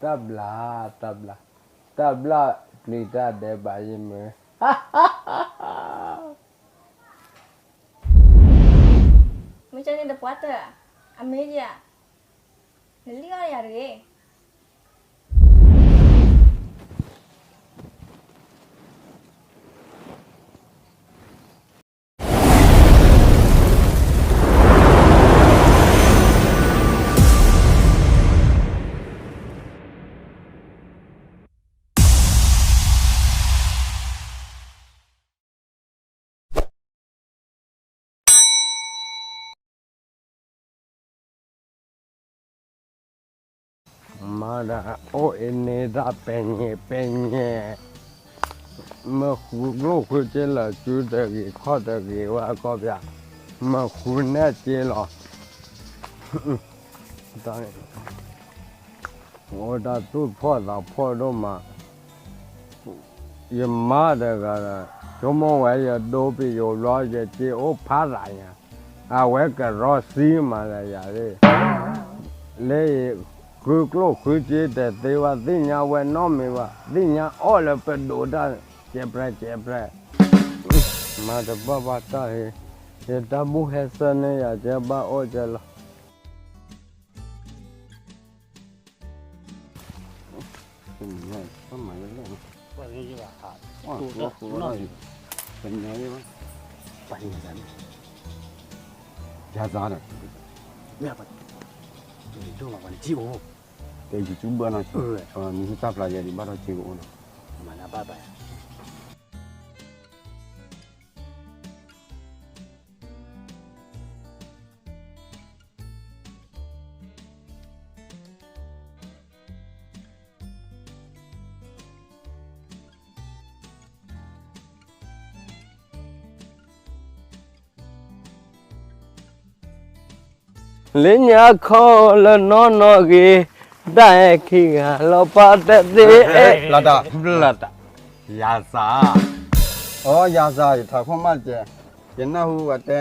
တၢ်ဘျုး, တၢ်ဘျုး, တၢ်ဘျုးပျံၤတၢ်ဒဲးဘးယမုၢ်. မ့ၢ်ကန့ၣ်တပှၢ်တၢၢ်, အမ့ၢ်ယၤ, နလံၣ်အီၣ်ယၤတဂ့ၤ. မၤဒၣ်အိၣ်အံၤန့ၣ်ဒၣ်ပဲာ်ညဲပဲာ်ညဲ, မ့ၢ်ဃုကျိၣ်ဃုစ့လၢာ် စုတဂ့ၤခီၣ်တဂ့ၤဝဲကီၢ်ပၠး, မ့ၢ်ဃုနဲၣ်စ့လီၤ. အိၣ်တၢ်သူၣ်ဖှီၣ်သးဖှီၣ်ဒိၣ်မး, ယမါတဂၤဒီး ဆိကမိၣ်ဝဲယဒိပယိၤဘျီ ယစ့အိၣ်ဖးသးညါ, အဝဲကရီစံမးလၢယၤလံ, လၢယဃုကျိၣ်ဃုစ့တသ့ဝဲ သ့ၣ်ညါဝဲနီတမံၤဘၣ်, သ့ၣ်ညါအီၣ်လၢပဒိးတၢ် ကဲပြဲကဲပြဲ, မၤတဘၣ်ဘၣ်တၢ်ဟ့, ယတၢ်ဘူၣ်ဟဲစၢၤန့ၢ်ယၤ ကဲဘၣ်အိၣ်ကဲလီၤ. ယၤသးဒီး တဲယစုဘၢနီၤ, နဟံၣ်တၢ်ဖျါယဲဒံးဘၣ်ဒီးစ့ကအိၣ်နီၤ, မၤနဘၣ်ဘၣ်. လၢညါခီလၢနီၢ်နီၢ်ဂ့ၤ, တၢ်အဲၣ်ခံဂၤလီၤပာ်တသ့, လီၤတၢ်, လီၤတၢ်, ယၤသး, အိ ယၤသး ယထးခိၣ်မးတကဲ, ယနၢ်ဟူဝဲတဲ,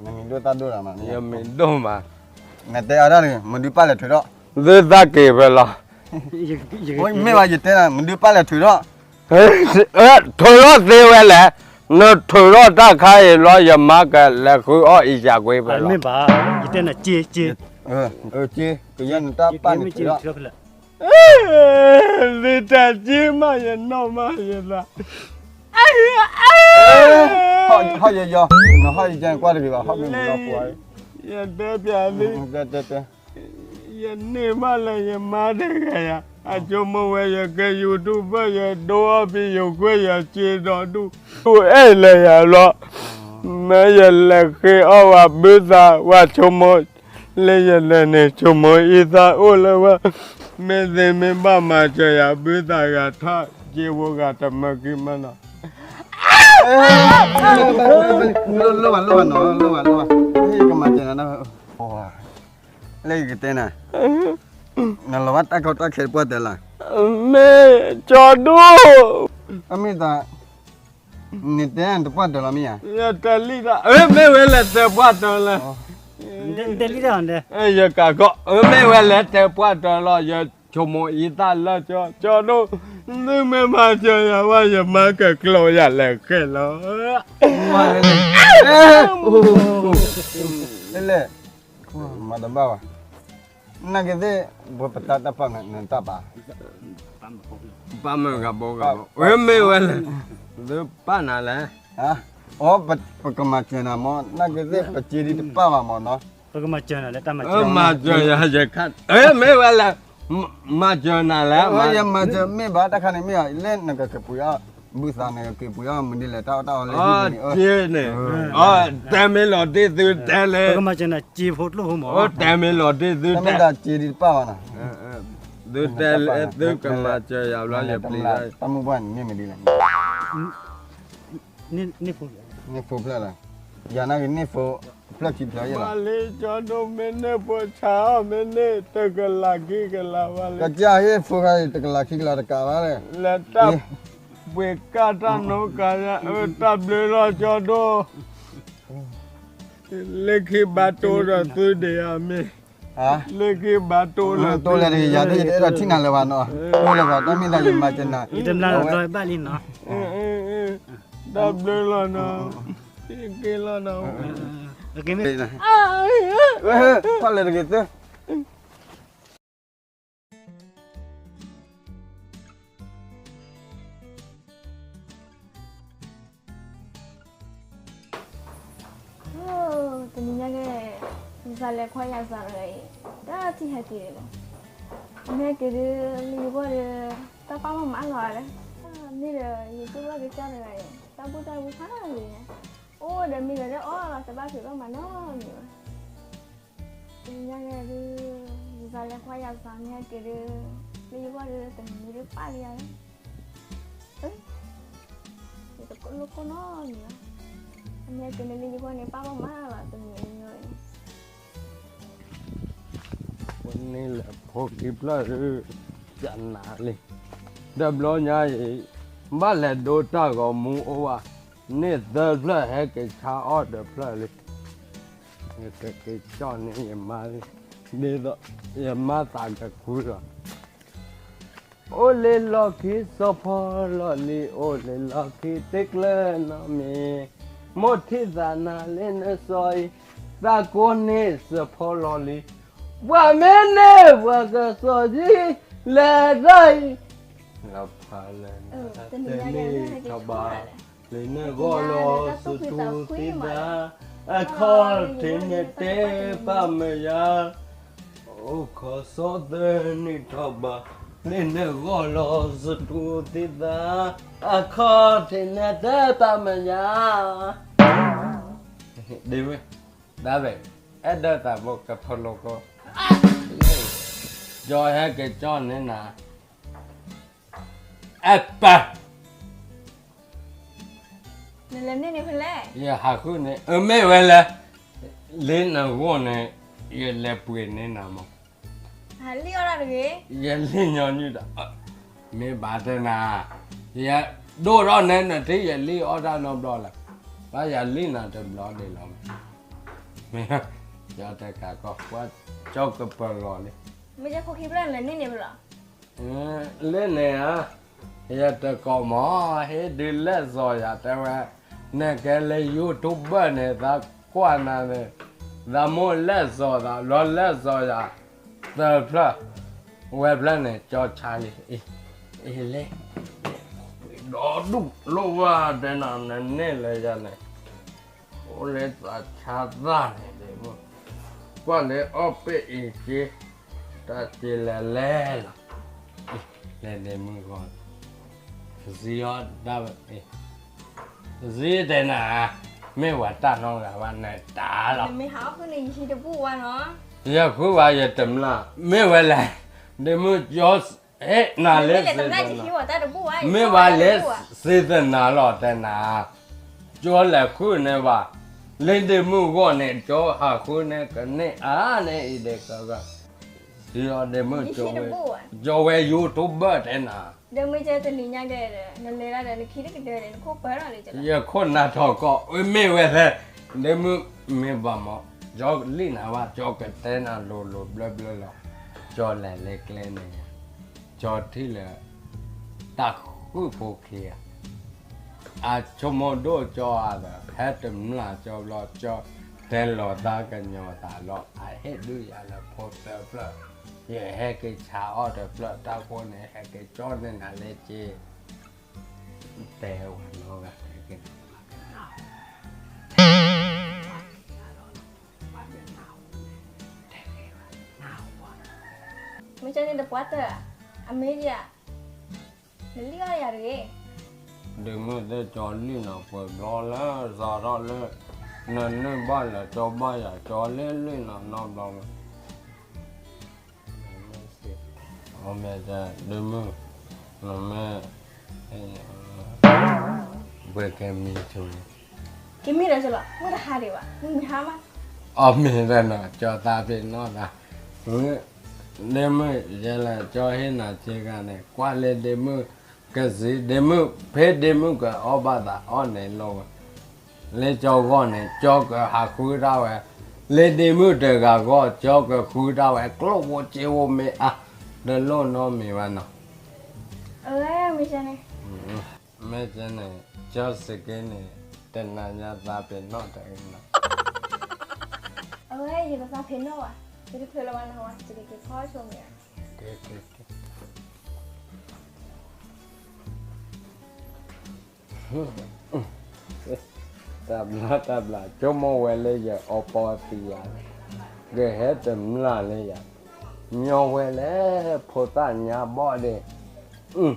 နမံၤဒိၣ်တၢ်ဒိၣ်လီၤမး, ယမံၤဒိၣ်မး, နတဲအါဒၣ်တဂ့ၤ မဒုပာ်လဲၤထုးထီၣ်, သုသးက့ၤဖဲလီၤ, မ့ၢ်ဘၣ်ယတဲနၤ မဒုပာ်လဲၤထုးထီၣ် ထုးထီၣ်သ့ဝဲလဲၣ်, နထုးထီၣ်တၢ်ခါအံၤလီၤ ယမါကလဲၤဃုအီၣ်အံၤယၤကွ့ဖဲလီၤ, မ့ၢ်ဘၣ်, ယတဲနၤစ့, စ့, ကယဲၢ်နတၢ်ပာ်န့ၣ်စ့, သုတၢ်စ့မး ယနီၢ်မးယသး, ဟီၣ်ယယီ, နဟီၣ်ယကဲကွၢ်တဂ့ၤဘၣ်, ဟီၣ်မ့ၢ်မူလီၤပှၤ, ယတဲပျးသု ယန့ၢ်မးလၢယမါတဂၤယၤ, အဆိကမိၣ်ဝဲယကဲ YouTuber ယဒိအီၣ်ပယိၤကွ့ယစ့ဒီးဒူၣ်, ဒူၣ်အဲၣ်လၢယၤလီၤ, မ့ၢ်ယလဲၤဃ့အီၣ်ဝဲဘုသး ဝဲဆိကမိၣ်, လၢယလဲၤန့ၣ် ဆိကမိၣ်အံသၣ်အိၣ်လၢဝဲ, မ့ၢ်သ့မ့ၢ်ဘၣ်မၤစၢၤယၤ ဘုသးဂၤထီၣ်စ့ဖိဂၤတမၢကံမးနီၤ လိၣ်ဘၣ်လိၣ်ဘၣ်နီၤ လိၣ်ဘၣ်လိၣ်ဘၣ်, ကမၤစၢၤနၤ, လၢယကတဲနၤ, နလီၤဘၣ်တၢ်ကီတၢ်ခဲတပှၢ်တၢၢ်လၢ်, မ့ၢ်ကၠီဒိၣ်, အမ့ၢ်သး, နတဲတပှၢ်တၢၢ်လီၤမ့ၢ်ဧါ, ယတလံတၢ်, မ့ၢ်ဝဲလဲၤတဲပှၢ်တၢၢ်လီၤ, ယကးကီ, မ့ၢ်ဝဲလဲၤတဲပှၢ်တၢၢ်လီၤ ယဆိကမိၣ်အံသၣ်လၢကၠီ, ကၠီဒိၣ်, သုမ့ၢ်မၤစၢၤယၤဘၣ် ယမါကကျိးယၤလဲၤဃဲလီၤ လဲၣ်, မၤတဘၣ်ဘၣ်, နာ်က့သ့ၣ်, ပတၢ်တၢ်ပာ်နတၢ်ပာ်, ပာ်မုၢ်ဂၤဘိဂၤဘိ, မ့ၢ်ဝဲလဲၣ်, သုပာ်နၤလဲၣ်, အိ ပကမၤစၢၤနၤမ့ၢ်, နာ်က့သ့ၣ် ပစ့ဒံးတပာ်ဘၣ်မ့ၢ်နီၤ, ပကမၤစၢၤနၤလၢတၢ်မၤစၢၤ, မၤစၢၤယၤယခါ, မ့ၢ်ဝဲလဲၣ်, မၤစၢၤနၤလဲၣ်, ယမၤစၢၤမ့ၢ်ဘၣ်တၢ်ခါန့ၣ်မ့ၢ်ဧါ, လၢနကက့ၤပှ့ၤအီၣ်, ဘုသးနကက့ၤပှ့ၤအီၣ်မနုၤလဲၣ် တၢ်အီၣ်တၢ်အီလၢဟံၣ်န့ၣ်, တဲမ့ၢ်လီၤတံၢ်သုတဲလဲၣ်, ပကမၤစၢၤနၤစ့ဖိကျိၣ်ဖိမ့ၢ်, တဲမ့ၢ်လီၤတံၢ်သုတဲ, စ့ဒံးတပာ်ဘၣ်နီၤ, သုတဲလဲၣ် သုကမၤစၢၤယၤဘျီယပျံၤ, တၢ်မုၢ်ဘၣ်န့ၣ်မ့ၢ်မနုၤလဲၣ် န့ၣ်ဖိဖျၢၣ်လီၤ, ယၤနာ်က့န့ၣ်ဖိ, ဖျၢၣ်ခံဖျၢၣ်ယလီၤ, မၤလံကၠီဒိၣ်မ့ၢ်န့ၢ်ဖိဆါအီၤမ့ၢ်န့ၢ်တကလးခံကလးဘၣ်လၢ, ကစၢ်ဟ့ၣ်ဖိခါအံၤတကလးခံကလးတကးဘၣ်လၢ, လၢတၢ်ပှ့ၤကၢ်တၢ်နီၢ်ကါယၤ, တၢ်ဘျုးလီၤကၠီဒိၣ်, လၢခံဘၣ်တိၢ်ဒီးသုဒံးအမ့ၢ် လၢက့ၤဘၣ်တိၢ်လၢ တိၢ်လၢတဂ့ၤ ယၤတအဲၣ်ဒိးထံၣ်နၤလၢၤဘၣ်နီၤ, တိၢ်လၢၤဘၣ် တၢ်မ့ၢ်လၢယမၤကနၤ, ယတဘျါလီၤဘျီဘၣ်လံနီၤ, တၢ်ဘျုးလီၤနီၤ, က့ၤလီၤနီၤ, ဖီၣ်လၢၤတဂ့ၤသၢ တနံၤညါက့ၤ ယသးလဲၤခွါယၤသးတဂၤအံၤ တၢ်ထံၣ်ဟဲက့ၤဒံးလီၤ, မ့ၢ်ဟဲက့ၤဒုး လၢယဂီၢ်ဒီး တၢ်ပာ်မၤမးလီၤဒီး, မ့ၢ်ဒီး ယတူၢ်ဘၣ်ကစၢ်တဂၤအံၤ တၢ်ဘူၣ်တၢ်ဘါဖးဂ့ၤ, အိၣ်ဒီးမ့ၢ်ဒီးလၢအီၣ်လီၤ တဘၣ်ဖံးဘၣ်မၤနီတမံၤဘၣ် တနံၤညါက့ၤဒုး ယသးလဲၤခွါယၤသးမ့ၢ်ဟဲက့ၤဒုး လၢယဂီၢ်ဒုး တမံၤဒုးပာ်လံယၤလီၤ, ယတလိၣ်ကိၢ်နီတမံၤဘၣ်, အမ့ၢ်ဟဲက့ၤန့ၣ်လၢယဂီၢ်န့ၣ် ပာ်ဘၣ်မးလီၤ တမံၤမံၤဘၣ်, ပန့ၢ်လၢဖိခံဖျၢၣ်ဒုး ကနၤလံ, တဘျီညါအံၤ ဘၣ်လဲၤဒိတၢ်ဂီၤမူအိၣ်ဘၣ်, န့ၢ်သၢဖျၢၣ် ဟဲက့ၤဆါအီၣ်တဖျၢၣ်လံ, ယကက့ၤကၠီၣ်န့ၢ်ယမါလံ, ဒ်သိးယမါသးကခုလီၤ, အိၣ်လၢလီၢ်ခံစီၤဖီလီၢ်လံ, အိၣ်လၢလီၢ်ခံတကျၢၤနီတမံၤ, မိၢ်ထံၣ်သးနၤလၢနစီၤအံၤ, သးကိးန့ၢ်စီၤဖီလီၢ်လံ, ပှၤမ့ၢ်န့ၢ်ပှၤကစီၤယံၤ လဲၤတၢ်အံၤ, လီၤဖးလၢနတန့ၢ်ထီၣ်ဘး, လၢနဂီၢ်လီၤစတူးသံသး, အခီၣ်ထံးန့ၣ်တဲပာ်မယၤ အိၣ်ခိးစီၤသၢနံၣ်ထီၣ်ဘး, လၢနဂီၢ်လီၤစတူးသံသး, အခီၣ်ထံးန့ၣ်တဲပာ်မယၤ, ဒ်မ့ၢ်, ဒၣ်ဝဲ, အဲၣ်ဒိးသးဘိကဖီလိကီ, ကၠီဟဲက့ၤကၠီၣ်န့ၢ်နၤ, အဲၣ်ပၢ် နလဲၤန့ၢ်န့ၣ်ဖဲလဲၣ်, ယဟးဃုန့ၣ် အမ့ၢ်ဝဲလဲၣ်, လၢနဂီၢ်န့ၣ် ယလဲၤပှ့ၤန့ၢ်နၤမး, ယလံၣ်ညီနုၢ်ဒီး, မ့ၢ်ဘၣ်တဲနၤ, ယဒိၣ်ထီၣ်န့ၣ် နထံၣ်ယလံၣ်အီၣ်တၢ်နီတဘျီလဲၣ်, ဘၣ်ယလံၣ်နၤတဘျီဒံးလီၤ, မ့ၢ်, ယတဲကးကီၢ် ကွၢ်ကၠီကပၢၤလီၤလံ, မ့ၢ်ကဲဖိခံဖျၢၣ်န့ၣ်လဲၤန့ၢ်န့ၣ်ဖဲလဲၣ် လၢန့ၣ်ဧါ, ယတကိးမး ဟ့ၣ်ဒုးလဲၣ်စီၤယၤတဲဝဲ, နကဲလၢ YouTube န့ၣ် သးကွၢ်နၤန့ၣ်, သးမိၢ်လဲၣ်စီၤသး လီၤလဲၣ်စီၤယၤ, သၢဖျၢၣ်, ဝဲဖျၢၣ်န့ၣ် ကၠီဆါလံ, အ့လဲၣ်, ဒီဒူၣ်လိၣ်ဝဲတဲနၤ နန့ၢ်လၢယၤန့ၣ်, အိၣ်လၢသးဆါသၣ်န့ၣ်ဒ့မုၣ်, ကွၢ်လၢအီၣ်ပ့ၣ်အံၤက့, တၢ်က့လဲၤလဲၤလီၤ, လဲၤဒ့မုၣ်ဂီၢ်, စံးအီၤဒၣ်ဝဲ, စံးတဲနၤ, မ့ၢ်ဝဲတၢ်နီတဂၤဘၣ် နတၢ်လီၤ, ယဃုဝဲယတမျၢ် မ့ၢ်ဝဲလဲၣ်, ဒ့မုၣ်ကၠီ ဟ့ၣ်နၤလၢ မ့ၢ်ဝဲလၢ စံးသနၤလီၤတဲနၤ, ကၠီလဲၤဃုန့ၢ်ဘၣ်, လၢဒ့မုၣ်ဂီၢ်န့ၣ် ကၠီဟးဃုန့ၢ်ကန့ၢ်အါန့ၢ်အံၤ ဒ့ကဂၤ, စံးအီၤဒ့မုၣ်, ကၠီဝဲ YouTuber တဲနၤ, ဒ့မုၣ်ကၠီတနံၤညါဒီး နလဲၤဒၣ်ဒီး နခံတကဒၢဒီး နခိၣ်ပၢၤထီၣ်လံ, ယခိၣ်နၢ်ထီၣ်ကီး မ့ၢ်ဝဲလဲၣ်, ဒ့မုၣ်မ့ၢ်ဘၣ်မး, ကၠီလံၣ်နၤဘၣ် ကၠီကတဲနၤလိၤလိၤဘျၢဘျၢလီၤ, ကၠီလဲၤလၢကျဲန့ၣ်, ကၠီထံၣ်လၢ တၢ်ဃုဖိခံဂၤ, အဆိကမိၣ်ဒိၣ်ကၠီအါဒီး ဟဲတမျၢ်ကၠီဘျီ ကၠီတဲလီၤသးကညီၤသးလီၤ အဟ့ၣ်ဒုးယၤလၢဖိသၢဖျၢၣ်, ယဟဲက့ၤဆါအီၣ်တဖျၢၣ် တၢ်ဃိန့ၣ် ဟဲက့ၤကၠီန့ၢ်နၤလၢက့, တဲဝဲနီၢ်ဂၤ မ့ၢ်ကန့ၣ်တပှၢ်တၢၢ်, အမ့ၢ်ယၤ, နလံၣ်အီၣ်ယၤတဂ့ၤ, ဒ့မုၣ်သ့ၣ်ကၠီလံၣ်နၤပှဲၤဘျီလၢစးထီၣ်လၢ နန့ၢ်ဘၣ်ယၤ ကၠီဘၣ်ယၤ ကၠီလံၣ်လံၣ်နၤနီတဘျီလၢ အမ့ၢ်တဲ ဒ့မုၣ်, နမ့ၢ်, ပှဲၤကဲမံၤဆိန့ၣ်, ကမံၤဒီးဆိလီၤ မုၢ်တဟါဒံးဘၣ် မုၢ်မံၤဟါမး, အမ့ၢ်တဲနီၤ ကၠီသးပ့ၤနီၣ်သး, ဒ့မုၣ် ယဲလၢကၠီဟ့ၣ်နၤစ့ဂၤန့ၣ် ကွၢ်လၢဒ့မုၣ်, ကစံး ဒ့မုၣ် ဖဲဒ့မုၣ်ကအီၣ်ဘၣ်သးအီၣ်န့ၣ်လီၤဝဲ, လၢကၠီဂီၢ်န့ၣ် ကၠီကဟးဃုတၢ်ဝဲ, လ့ဒ့မုၣ်တဂၤဂီၢ် ကၠီကဃုဒၣ်ဝဲ ကျိၣ်ဖိစ့ဖိမ့ၢ်အါ, တလိၣ်နီတမံၤဘၣ်နီၤ. အဝဲမ့ၢ်န့ၣ်, မ့ၢ်န့ၣ်, ကၠီစ့က့န့ၣ် တနၤညါသးပ့ၤနီၣ်တအံၤနီၤ. အဝဲယတသးပ့ၤနီၣ်ဘၣ်, ယတချုးလီၤဘၣ်နီၤ, ယကက့ၤဖီဆိမ့ၢ်ဧါ. တၢ်ဘျါတၢ်ဘျါ ဆိကမိၣ်ဝဲလၢယအီပီသံယၤ, ကဟဲတမျၢ်လၢယၤ, ညီဝဲလၢဖိသၣ်ညါဘီၣ်ဒ့ၣ်,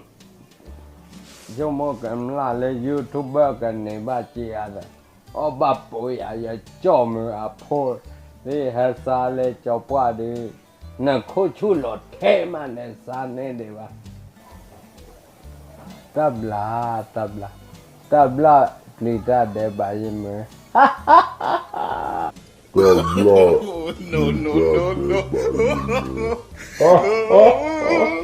ဆိကမိၣ်ကမျၢ်လၢ YouTube ကန့ၢ်ဘၣ်စ့အါသး, အီၣ်ဘၣ်ပိာ်ယၤ ယကၠီၣ်မုာ်အဖိ, လၢဟဲစါလၢကၠီပှၢ်ဒုး, နခိၣ်ဆူၣ်လီၤထဲမး နစါန့ၢ်ဒံးဘၣ်. တၢ်ဘျါ, တၢ်ဘျါ, တၢ်ဘျါပျံၤတၢ်ဒဲးဘးယမုၢ်, တၢ်ဘျါပျံၤတၢ်ဒဲးဘးယမုၢ်,